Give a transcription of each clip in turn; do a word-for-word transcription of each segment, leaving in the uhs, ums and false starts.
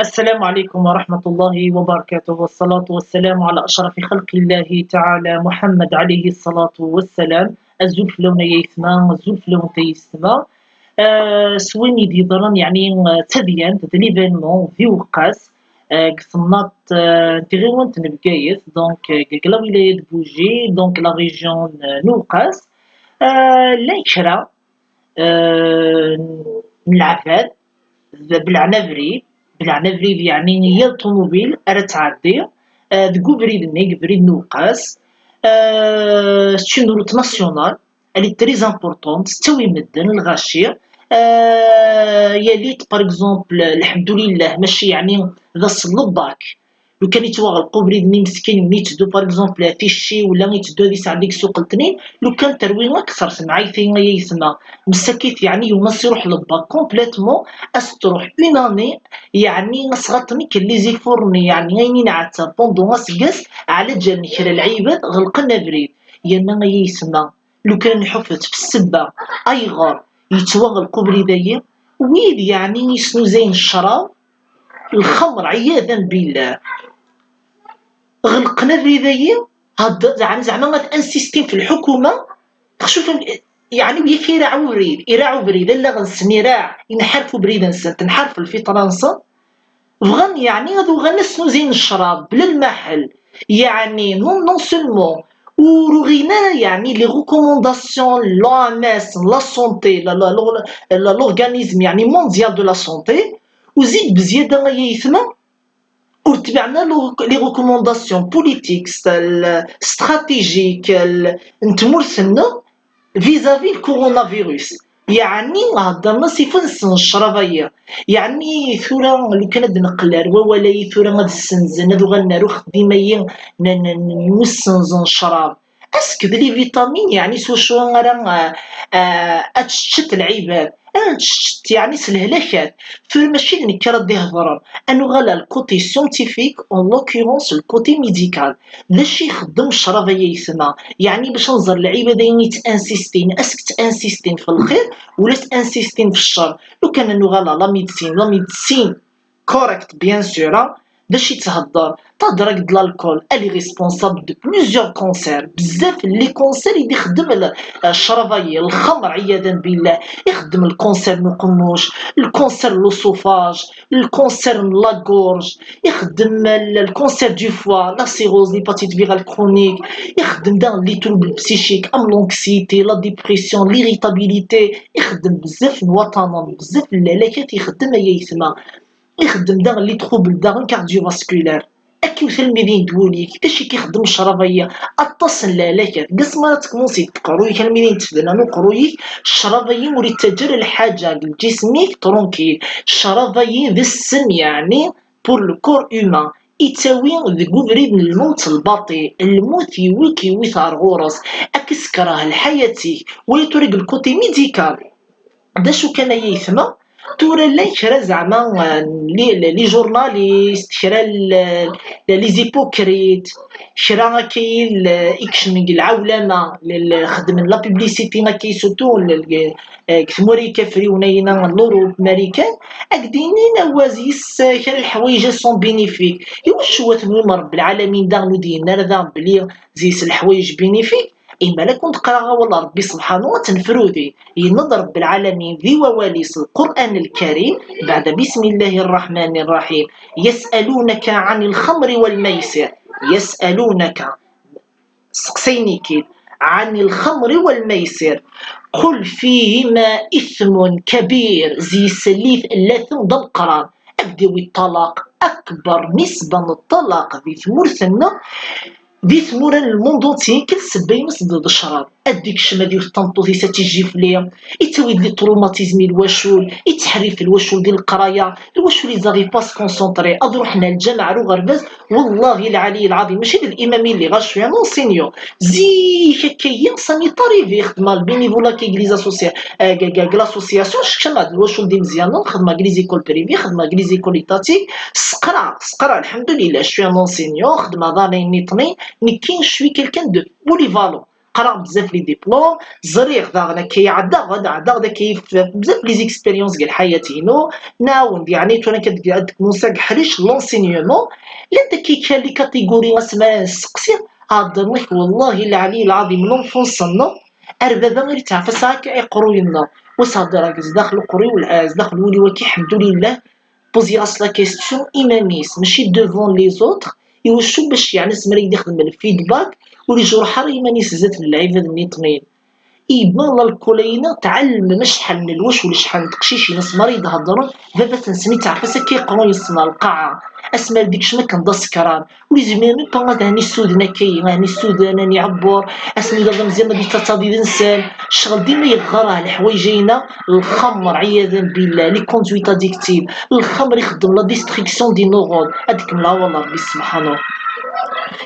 السلام عليكم ورحمة الله وبركاته، والصلاة والسلام على أشرف خلق الله تعالى محمد عليه الصلاة والسلام. Azul fell-awen ay aytma, azul fell-awen ay yessetma. Euh, s win i d-yeḍran, yeɛni, euh, d tadyant, d l'événement, d Iweqqas, euh, deg temnaḍt, euh, n tɣiwant n Bgayet, donc, euh, deg la wilaya de Bougie, donc la région, euh, n Iweqqas. Euh, llan kra, euh, n leɛbad, d belɛen abrid, belɛen abrid, yeɛni yal ṭumubil ara tɛeddi, euh, deg ubrid-nni, deg ubrid n Iweqqas. Euh, c'est une route nationale, elle est très importante, tettawi medden, lɣaci. Euh, yali-d, par exemple, lḥemdulillah, mačči yeɛni d ass n lebak. Lukan yettwaɣleq ubrid-nni meskin, mi yetteddu, par exemple, ticci, wala yetteddu ad yesɛeddi deg ssuq n letnin, lukan terwi akteṛ temɛayt-a ay aytma. Msakit, yeɛni, yumas iruḥ lebak complètement, as-truḥ une année, yeɛni, asɣaṭ-nni kra les efforts-nni, yeɛni, ayen i nɛetta pendant aseggas, ɛlaǧal n kra lɛibad ɣelqen abrid. Yerna ay aytma, lukan nḥuffet f ssebba, ayɣer yettwaɣleq ubrid-ayi? Wid, yeɛni, yesnuzayen ccrab, lxemr, ɛiyadan billah, ɣelqen abrid-ayi, hedd-, zeɛma, zeɛma ad insistin f lḥukuma, txecufem, yeɛni, yak iraɛ ubrid, iraɛ ubrid, allaɣ-nsen iraɛ, inḥerf ubrid-nsen, tenḥerf lfitra-nsen, bɣan, yeɛni, ad uɣalen ad snuzayen ccrab, bla lmaḥel, yeɛni, non, non seulement, ur uɣin ara, yeɛni, les recommandations n l'O M S, n la santé, la, la, la, la, l'organisme, yeɛni, mondial de la santé, u zid bezyada ay aytma, ur tebɛen ara lo-, les recommandations politiques, l-, stratégiques, l-, n tmurt-nneɣ vis-à-vis le coronavirus. Yeɛni, heddren-as ifansen ccrab-ayi. Yeɛni, tura, lukan ad neqqel ar wawal-ayi, tura ad ssenzen, ad uɣalen ar uxeddim-ayi n, n, n, n ussenzen ccrab. Est-ce que d les vitamines, yeɛni, s wacu ara, euh, euh, ad teččet lɛibad? Ad teččet, yeɛni, s lehlakat. Tura mačči d nekk ara d-ihedṛen. Ad nuɣal ar le côté scientifique, en l'occurrence le côté médical. D acu ixeddem ccrab ay aytma? Yeɛni, bac ad nẓer lɛibad ayen i tt-insistin, est-ce que tt-insistin f lxir wala tt-insistin f ccer? Lukan ad nuɣal ar la médecine, la médecine correct, bien sûr, hein. D acu i thedder? Thedder-ak-d l'alcool, elle est responsable de plusieurs cancers. Bezzaf n les cancers i d-ixeddem l-, ccrab-ayi, lxemr, ɛiyadan billah, ixeddem le cancer n uqemmuc, le cancer n l'œsophage, le cancer n la gorge, ixeddem le, le cancer du foie, la cirrhose, l'hépatite virale chronique, ixeddem daɣen les troubles psychiques, am l'anxiété, la dépression, l'irritabilité, ixeddem bezzaf n waṭanen, bezzaf n lalakat ixeddem ay aytma. Ixeddem daɣen les troubles daɣen cardiovasculaires. Akka iwet almi d-yedwul-ik, d acu i k-ixeddem ccrab-ayi? Aṭas n lehlak, deg asmi ara tekmusiḍ teqruyik almi d-yentefden anu uqruyik, ccrab-ayi ur ittaǧǧa ara lḥaǧa deg lǧism-ik tranquille. Ccrab-ayi d ssem, yeɛni, pour le corps humain. Ittawi deg ubrid n lmut lbaṭi, lmut yewwi-k yewwi-t ar ɣur-s, ad k-issekreh lḥayat-ik. Wali tura deg le côté médical. D acu kan ay aytma, tura llan kra zeɛma, euh, li, li, les journalistes, kra l-, l-, les hypocrites, kra akka i l-, i kecmen deg lɛawlama, l-, l-, xedmen la publicité akka i surtout l-, l-, euh, deg tmura ikafriwen ayna n l'Europe, Marikan, ad k-d-inin awaz yis, euh, kra leḥwayeǧ sont bénéfiques. Iwacu ad ten-yumar Rebbi lɛalamin daɣen ur d-yenni ara daɣen belli zis leḥwayeǧ bénéfiques? Imala kun d-qqareɣ awal n Rebbi subḥanu ad tenfrudi. Yenna-d Rebbi lɛalamin di wawal-is Lqur'an Lkarim, beɛda bismillahi rraḥmani rraḥim, yas'alunaka ɛani lxamri wal maysir, yas'alunaka, seqsayen-ik-id, ɛani lxamri wal maysir, qul fihima ithmun kabir, zi-s llit llatem d ameqqran, ad d-iwi ṭṭalaq akbar nisba n ṭṭalaq di tmurt-nneɣ, di tmura n lmund entier, kan ssebba-ines d, d ccrab. Ad d-ikcem ad yewwet tameṭṭut-is ad tt-ijjifli, ittawi-d les traumatismes i lwacul, ittḥerrif lwacul di leqraya, lwacul ils arrivent pas à se concentrer, ad ruḥen ar lǧameɛ ar uɣerbaz, wallahi lɛali lɛaḍim, mačči d l'imam i lliɣ, je suis un enseignant. Zik akka-yi, ça m'est arrivé, xedmeɣ le bénévolat akka deg les associa-, euh, deg, deg, deg l'association, kecmeɣ-d lwacul d imeẓyanen, xedmeɣ deg les écoles privées, xedmeɣ deg les écoles étatiques, seqraɣ, seqraɣ, lḥemdulillah, je suis un enseignant, xedmeɣ daɣen ayen nniḍen, nekki, je suis quelqu'un de polyvalent. qqreɣ bzaf les diplômes, ẓriɣ daɣen akka ɛeddaɣ-d, ɛeddaɣ-d akka bzaf les expériences deg lḥayat-inu, nɛawen-d, yeɛni tura akka ad d-kmusa deg ḥric l'enseignement, llant akka les catégories asma nesteqsi, heddren-ak wallahi lɛali lɛaḍim l'enfance-nneɣ, ar baba ur yettɛafas akka iqruyen-nneɣ, wa s heddreɣ zdaxel uqriw, zdaxel wul-iw akka, ḥemdulillah, poser-as la question iman-is, mačči devant les autres, iwacu bac yeɛni asmi ara yi-d-ixdem le feedback, ur ijureḥ ara iman-is zdat n lɛibad nniṭnin. Yemma lalkul-ayina tɛellmem acḥal n lwac u acḥal n teqcicin asmi ara yi-d-heddren, baba-tsen yettɛafas akka iqruyen-nsen ar lqaɛa, asmi ara d-ikcem akken d asekran, ur yezmir même pas ad hen-issuden akka, ad hen-issuden, ad hen-iɛebber, asmi yella d ameẓyan ad yettaṭṭaḍ yid-nsen, ccɣel dima yeɣɣar ar leḥwayeǧ-ayina, lxemr, عياذا بالله, les conduites addictives, lxemr ixeddem la destruction des neurones, ad d-kemmleɣ awal n Rebbi subḥanahu.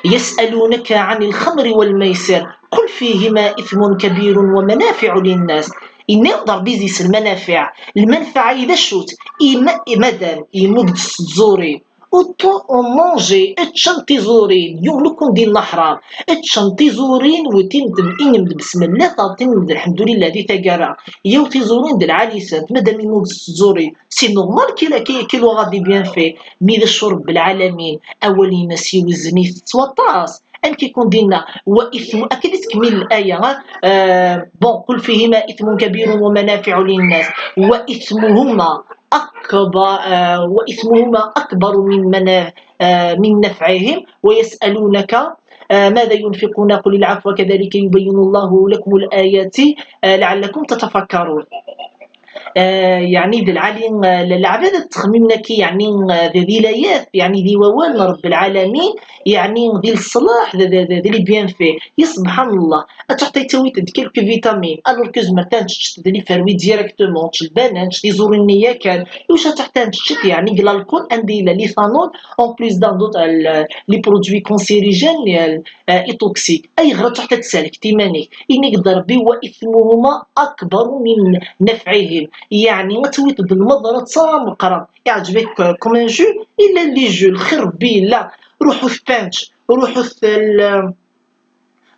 يسألونك عن الخمر والميسر قل فيهما إثم كبير ومنافع للناس. Yenna-d Rebbi di-s lmanafiɛ. Lmanfaɛa d acu-tt? Ima-, madam, yemmug-d s tẓuri. Autant en manger, ččen tiẓurin, yuɣ lukan din leḥram, ččen tiẓurin, wwin-d, inin-d besmella, taɛṭin-d lḥemdulillah di taggara, yaw tiẓurin d lɛali-sent, madam yemmug s tẓuri, c'est normal qu'il, qu'il, qu'il aura des bienfaits, mi d acu Rebbi lɛalamin, awal-ines iwezzen-it s waṭas, amek i kun-d-inna, wa ithmu, akken i tkemmil laya, ah, euh, bon, قل فيهما إثم كبير ومنافع للناس وإثمهما أكبر، آه، وإثمهما أكبر من منا-، آه، من نفعهم ويسألونك، آه، ماذا ينفقون قل العفو كذلك يبين الله لكم الآيات، آه، لعلكم تتفكرون. آه، يعني ذي العالي، آه، العباد التخميم نكي، يعني، آه، ذي ذي لايات، يعني ذي ووال رب العالمين، يعني ذي الصلاح، ذي، ذي، ذي، ذي les bienfaits. يا سبحان الله. Ad teḥtaǧ ad tawiḍ quelques vitamines, alors que tzemreḍ ad teččeḍ d les fruits directement, teččeḍ lbanan, teččeḍ tiẓurin-nni yakan, iwacu ad teḥtaǧ ad teččeḍ, yeɛni, deg l'alcool anda yella l'éthanol, en plus d'un d'autres, euh, les produits cancérigènes, euh, euh, et toxiques. Ayɣer ad teḥtaǧ ad tesserkeḍ iman-ik? Yenna-k-d Rebbi: وإثمهما أكبر من نفعهم. Yeɛni, ad tawiḍ d lmeḍra d tameqqrant. Iɛǧeb-ak, euh, comme un jus, yella les jus, lxir Rebbi yella. Ruḥut Panch, ruḥut l-,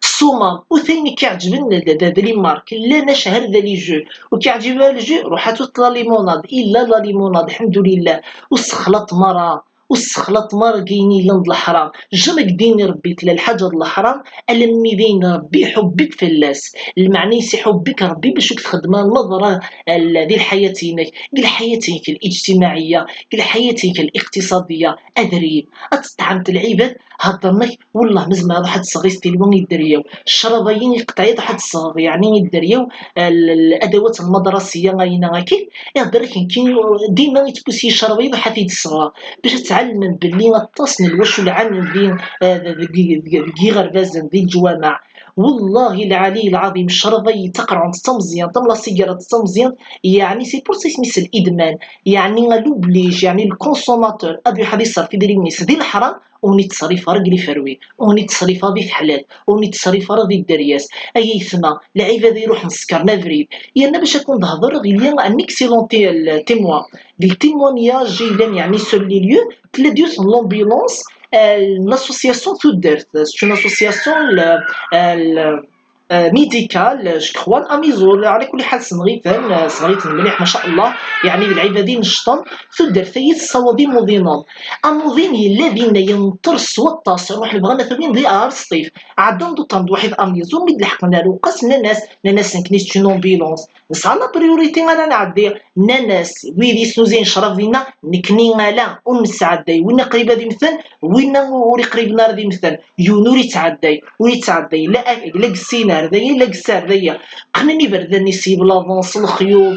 Ṣṣumam, u tayen i k-iɛeǧben d, d, d les marques, llan acḥal d les jus. Ur k-iɛǧib ara le jus, ruḥ ad tut la limonade, illa la limonade, lḥemdulillah. Ur ssexlaṭem ara, ur ssexlaṭem ara deg ayen yellan d leḥram. Jamais deg din Rebbi tella lḥaǧa d leḥram, alammi d ayen Rebbi iḥubb-ik fell-as. Lmeɛna-is iḥubb-ik Rebbi bac ur k-txeddem ara lmeḍra, al-, di lḥayat-inek, deg lḥayat-inek الاجتماعية, deg lḥayat-inek الاقتصادية, adrim, ad teṭṭɛemt lɛibad, heddren-ak, wellah ma zemreɣ ad ruḥeɣ ad d-sɣeɣ istilwen i dderya-w. Ccrab-ayi iqeṭɛi ad ruḥeɣ ad d-sɣeɣ, yeɛni i dderya-w, l-, l-, adawat n lmadrasiya, ayna akid, ihedder-ak nekkini, dima ittpusi ccrab-ayi ad ruḥeɣ ad t-id-sɣeɣ. Bac ad tɛelmem belli aṭas n lwacu lɛan di, eh, deg, deg, deg yiɣerbazen, di leǧwameɛ. Wellah lɛali lɛaḍim, ccrab-ayi d taqerɛunt d tameẓyant, am la cigarette d tameẓyant, yeɛni c'est pour ça isem-is l'idman, yeɛni à l'oblige, yeɛni le consommateur, ad iruḥ ad iṣerref idrimen-is di leḥram, ur yettṣerrif ara deg les fruits, ur yettṣerrif ara di teḥlalt, ur yettṣerrif ara di dderya-s. Ay aytma, lɛibad iruḥen ssekren abrid. Yerna bac ad ken-d-hedreɣ, il y a un excellent té-, témoin. Deg le témoignage yellan, yeɛni sur les lieux, tella-d yiwet n l'ambulance, euh, n l'association Tuddert. C'est une association, le, euh, le, euh, médicale, je crois, n Amizour, ɛla kulli ḥal ssneɣ-iten, euh, ssneɣ-iten mliḥ, ma sha Allah, yeɛni d lɛibad inecṭen, Tuddert-ayi tessawaḍ imuḍinen. Amuḍin yella dinna yenṭer s waṭas, ruḥen bɣan ad t-awin di Ɛerṣṭif. Ɛeddan d uṭṭan d waḥid Amizour, mi d-leḥqen ar uqas, nnan-as, nnan-as nekkni c'est une ambulance. Nesɛa la priorité ara nɛeddi. Nnan-as wid yesnuzuyen ccrab dinna, nekkni ala, ur nesɛedday. Win qrib ad imten, winna ur iqriben ara ad imten. Yiwen ur yettɛedday, ur yettɛedday. La, la deg ssin ar daya, la deg ssi ar daya. Qqnen iberdan-is s yeblaḍen, s lexyuḍ.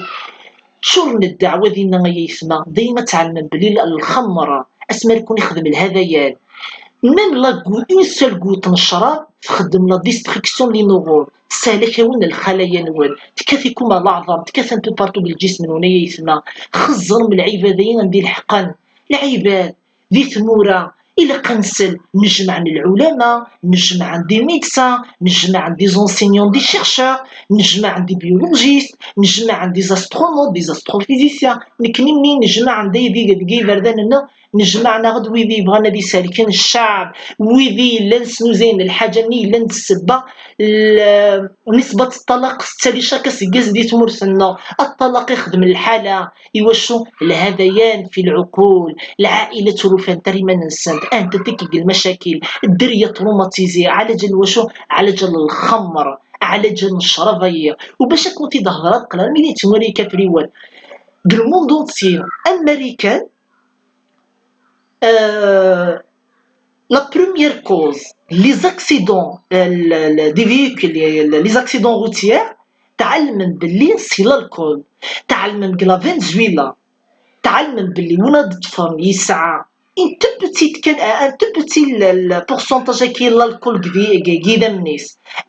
Ččuren ddeɛwa dinna, ay aytma. Dayma ad tɛelmem belli l-, lxemr, asmi ara ken-ixdem lhadayan. Même la goutte, une seule goutte n ccrab txeddem la destruction n les neurones, tessehlak-awen lxalaya-nwen, tekkat-ikum ar leɛḍam, tekkat un peu partout deg lǧism-nwen, ay aytma. Xeẓẓrem lɛibad-ayi anda i leḥqen. Lɛibad, di tmura, ilaq ad nsel, nejmaɛen lɛulama, nejmaɛen des médecins, nejmaɛen des enseignants, des chercheurs, nejmaɛen des biologistes, nejmaɛen des astronautes, des astrophysiciens. Nekkni mmi nejmaɛen day deg, deg iberdan-nneɣ, Nejmaɛ-aɣ-d wid yebɣan ad iserken cceɛb, wid i yellan snuzayen lḥaǧa-nni yellan d ssebba, l-, nisbat ṭṭalaq tettali cak aseggas di tmurt-nneɣ. Ṭṭalaq ixdem lḥala. Iwacu? Lhadayan fi lɛuqul. Lɛa'ilat ur ufant ara iman-nsent. Anta deg lmacakil? Dderya traumatisée. Ɛlaǧal wacu? Ɛlaǧal lxemr. Ɛlaǧal n ccrab-ayi. U bac ad ken-t-id-hedreɣ, qqel armi d Tumarikan friwen. Deg lmund entier, Amarikan, euh, la première cause, les accidents, euh, le- le- des véhicules, les- les accidents routiers, tɛelmem belli si l'alcool, tɛelmem deg la Venezuela, tɛelmem belli win ad ṭṭfen yesɛa un tout petit kan, un tout petit le- le pourcentage-agi n l'alcool deg di- deg idammen-is,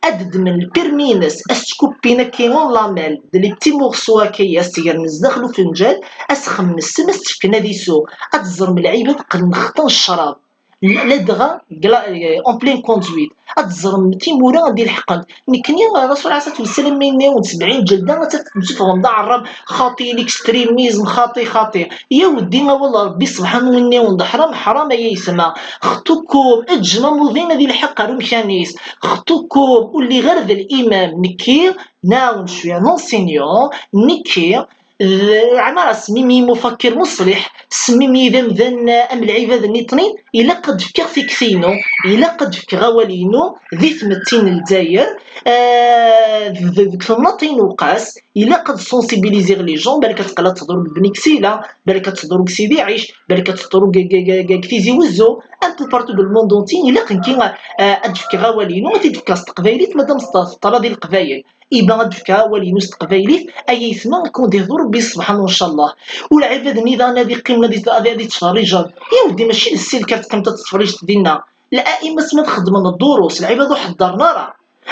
ad ddmen lpirmi-ines, ad s-ttkupin akka en lamelles, d les petits morceaux akka, ad s-tt-gren zdaxel ufenǧal, ad s-xemmsen, ad s-tt-fken ad isew. Ad teẓrem lɛibad qqlen xeṭṭen ccrab. L- ladɣa deg la- en pleine conduite. Ad teẓrem timura ad d-ileḥqent. Nekkni, Rasul alayhi ṣṣalatu wassalam, ma yenna-yawen sebɛin ǧelda, ad tessufɣem d aɛrab, xaṭi, l'extrémisme, xaṭi, xaṭi. Ya weddi, awal n Ṛebbi subḥanu yenna-yawen-d ḥram, ḥram, ay aytma. Xṭukum, eǧǧem amuḍin ad ilḥeq ɣer umkan-is. Xṭukum, ur lliɣ ara d l'imam. Nekki, نعاون شوية، نونسينيو، نكي، ذ-، عمارة سميمي مفكر مصلح، سميمي ذا مذن أم العباد النيطنين، إلا قد فكر فيكسينو، إلا قد فكر غوالينو، ذي ثمتين الجزائر، آه، ذ-، ذ-، ذ-، ثمتين وقاس، إلا قد سونسيبيليزي لي جون، بالك تقلع تضرب بنكسيلة، بالك تضرب سيدي عيش، بالك تضرب ك-، ك-، ك-، ك-، تيزي وزو، أنت بارتو دو الموند اونتي، إلا قنكي، آه، أد فكر غوالينو، ما تدفكر تقبايليت، مادام سطاس، ترى دي القبايل. Iba ad d-fkeɣ awal-inu s teqbaylit, ay aytma, ad ken-id-ihdu Ṛebbi subḥanu ncallah. U lɛibad-nni daɣen ad iqqimen ad it-, ad, ad ittferriǧen. Ya weddi, mačči d ssilk ad teqqimeḍ ad tettferriǧeḍ dinna. Lɛaima asmi ad xeddmen ddurus, lɛibad ur ḥeddren ara.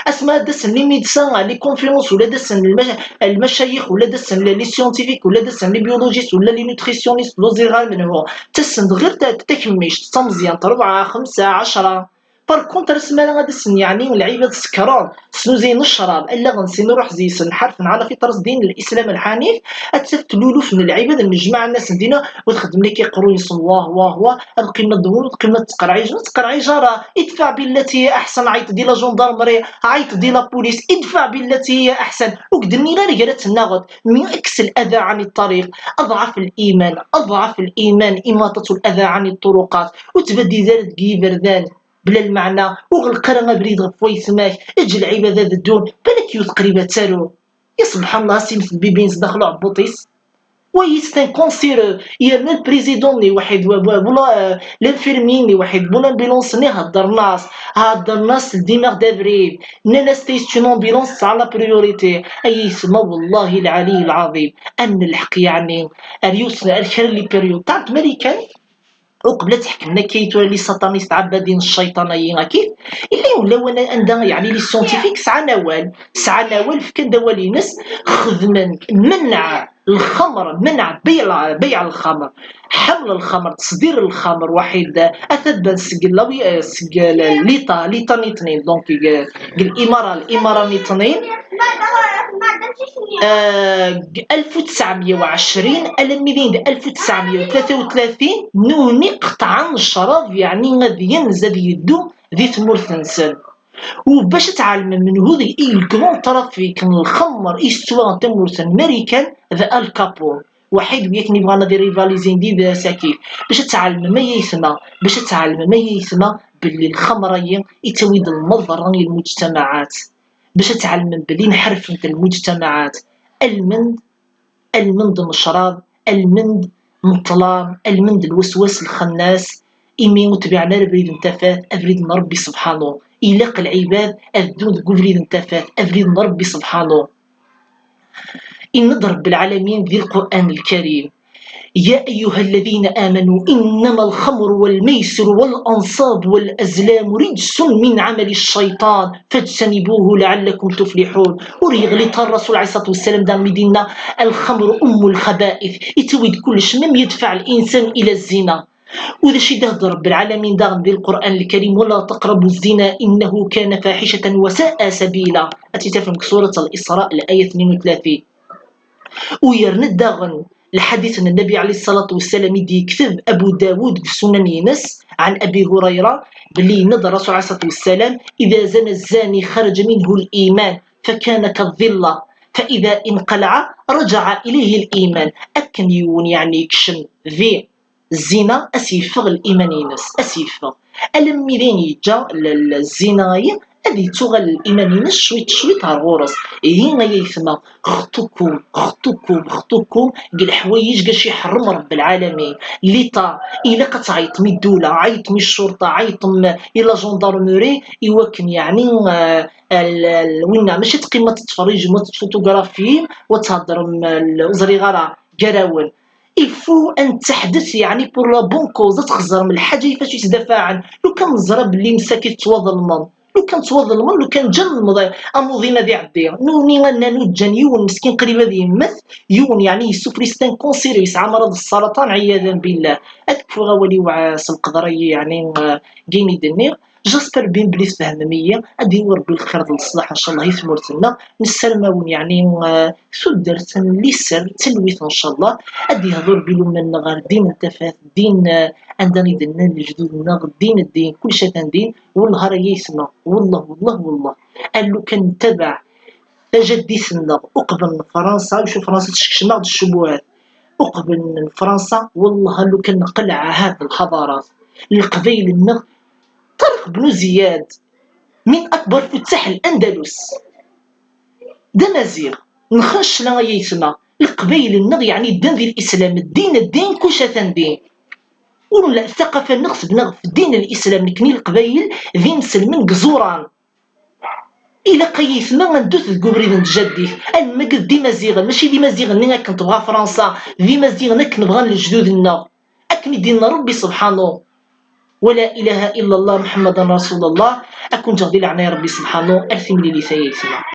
Asmi ad d-asen les médecins, les conférences, ula d-asen lma-, lmacayix, ula d-asen les scientifiques, ula d-asen les biologistes, ula les nutritionnistes, ula ẓriɣ ara menhu. Ttasen-d ɣir ta-, takemmict, d tameẓyant, rebɛa, xemsa, ɛecra. Par contre, asmi ara ad asen, yeɛni, lɛibad sekren, snuzayen ccrab, allaɣen-nsen iruḥ zi-sen, ḥerfen ɛla fitra-s din n Lislam lḥanif, ad taf tluluf n lɛibad nnejmaɛen-asen dinna, u txeddem-ik iqerruy-nsen, wah, wah, wah, ad qqimen ad dewren, ad qqimen ad ttqerɛijen, ur ttqerɛij ara, idfaɛ billati hiya aḥsan, ɛeyyeḍ di la gendarmerie, ɛeyyeḍ di la police, idfaɛ billati hiya aḥsan, ur k-d-nnin ara gar-asen-nnaɣet, mi kkes lada ɛni ṭṭariq, aḍɛaf liman, aḍɛaf liman, imaṭat lada ɛni ṭṭuruqat, ur ttbeddil ara deg yiberdan, bla lmeɛna, ur ɣelleq ara abrid ɣef wayetma-k, eǧǧ lɛibad ad ddun, balak yiwet qrib ad taru. Ya subḥan Allah, ass-imet n bibi-ines daxel uɛebbuṭ-is. Wayi, c'est un cancer, yerna le président-nni waḥid, bu-, bu-, bu-, euh, l'infirmier-nni waḥid, bu l'ambulance-nni heddren-as, heddren-as d imaɣ d abrid, nnan-as ta c'est une ambulance tesɛa la priorité. Ay aytma, wallahi lɛali lɛaḍim, am lḥeqq yeɛni, ar yiwet, ar kra n les périodes, ta n Marikan, uqbel ad tt-ḥekmen akka i tura les satanistes ɛebbadin cciṭan-ayi akkit, illi ulawen anda, yeɛni les scientifiques sɛan awal, sɛan awal, fkan-d awal-ines, xedmen, menɛ lxemr, menɛ beyɛ, beyɛ lxemr, ḥeml lxemr, ttesdir lxemr, waḥid, ata ban seg lawi-, seg l-, lita, lita niṭnin, donc, deg l'Imara, l'Imara niṭnin, آه، ألف وتسعمية وعشرين alammi d ayen d ألف وتسعمية وثلاثة وثلاثين, nutni qeṭɛen ccrab, yeɛni ad yenz, ad yeddu di tmurt-nsen. U bac ad tɛelmem menhu d le grand trafic n lxemr i s-ttwaɣen tamurt n Marikan, d Al Capone. Waḥid wi akken yebɣan ad irivalizin d yid-s akit. Bac ad tɛelmem ay aytma, bac ad tɛelmem ay aytma belli lxemr-ayi yettawi-d lmeḍra i lmujtamaɛat. Bac ad tɛelmem belli nḥerfent lmujtamaɛat, almend, almend n ccrab, almend n ṭṭlam, almend n lweswas lxennas, imi ur tbiɛen ara abrid n tafat, abrid n Ṛebbi subḥanu. Ilaq lɛibad ad ddun deg ubrid n tafat, abrid n Ṛebbi subḥanu. Yenna-d Ṛebbi lɛalamin di Lqur'an Lkarim, يا أيها الذين آمنوا إنما الخمر والميسر والأنصاب والأزلام رجس من عمل الشيطان فاجتنبوه لعلكم تفلحون. Ur yeɣliḍ ara Ṛṛasul ɛalayhi ṣṣalatu wassalam daɣen mi d-yenna: الخمر أم الخبائث, yettawi-d kullec, même يدفع الإنسان إلى الزنا. U d acu i d-ihedder Ṛebbi lɛalamin daɣen di Lqur'an Lkarim: ولا تقربوا الزنا إنه كان فاحشة وساء سبيلا. Ad tt-tafem deg surat Al-Isra, laya tnin u tlatin. U yerna daɣen lḥadit n Nnabi ɛalayhi ṣṣalatu wassalam i d-yekteb Abu Dawud deg Sunan-ines, ɛan Abi Hurayra, belli yenna-d Rasul ɛalayhi ṣṣalatu wassalam: "Iḍa zana zzani xaraǧa minhu l-iman, fakana kaḍḍilla, fa iḍa inqalaɛa raǧaɛa ilayhi l-iman." Akken yiwen, yeɛni, yekcem di zzina, a s-yeffeɣ liman-ines, a s-yeffeɣ. Alammi d ayen yeǧǧa l-, l-, zzina-ayi, ad yettuɣal liman-ines cwiṭ cwiṭ ar ɣur-s. Ihi ay aytma, xṭukum, xṭukum, xṭukum deg leḥwayeǧ gac iḥerrem Rebbi lɛalamin. Lita, ilaq ad tɛeyṭem i ddula, ɛeyṭem i ccerṭa, ɛeyṭem i la gendarmerie, i wakken, yeɛni, eh, al-, al-, winna, mačči ad teqqimem ad tettferriǧem, ad tettfutugṛafyim, u ad theddṛem, eh, ur ẓriɣ ara, gar-awen. Il faut ad nettaḥdet, yeɛni, pour la bonne cause, ad txeẓẓrem lḥaǧa i fac i ttdafaɛen. Lukan neẓra belli msakit ttwaḍelmen, lukan ttwaḍelmen, lukan ǧǧan lmeḍ-, amuḍin ad iɛeddi. Nuni anna nu ǧǧan yiwen meskin qrib ad yemmet, yiwen, yeɛni, yessufri s un cancer, yesɛa amraḍ n ssaraṭan, ɛiyadan billah. Ad kfuɣ awal-iw, eh, s lqedra-yi, yeɛni, eh, deg ayen i d-nniɣ. J'espère bien belli tfehmem-iyi. Ad d-yawi Rebbi lxir d leṣlaḥ, ncallah, i tmurt-nneɣ. Nessarem-awen, yeɛni, eh, tuddert n liser, d talwit, ncallah. Ad d-yehdu Rebbi lumma-nneɣ ɣer ddin n tafat, ddin, eh, anda i d-nnan lejdud-nneɣ, ddin, ddin, kullec atan din. Wellah ara yaytma, wellah, wellah, wellah. A lukan nettabaɛ tajaddit-nneɣ uqbel n Fransa, acu Fransa teskecm-aɣ-d ccubuhat. Uqbel n Fransa, wellah, a lukan neqleɛ ɛahad d lḥaḍarat. Leqbayel-nneɣ, Ṭarq Bnu Ziyad, min akbar futtaḥ Andalus, d amaziɣ. Nxencla ay aytma, leqbayel-nneɣ, yeɛni, ddan di lislam, ddin, ddin, kullec atan din. Ur la, ssaqafa-nneɣ tebna ɣef ddin n lislam, nekni leqbayel d inselmen deg iẓuran. Ilaq ay aytma ad neddut deg ubrid n tjaddit, ad nmaged d imaziɣen, mačči d imaziɣen-nni akken tebɣa Fransa, d imaziɣen akken bɣan lejdud-nneɣ, akken i d-yenna Rebbi subḥanu: "Wa la ilaha illa Allah Muḥemmadan Rasulullah." Ad ken-ǧǧeɣ di leɛnaya Rebbi subḥanu, ar timlilit ay aytma.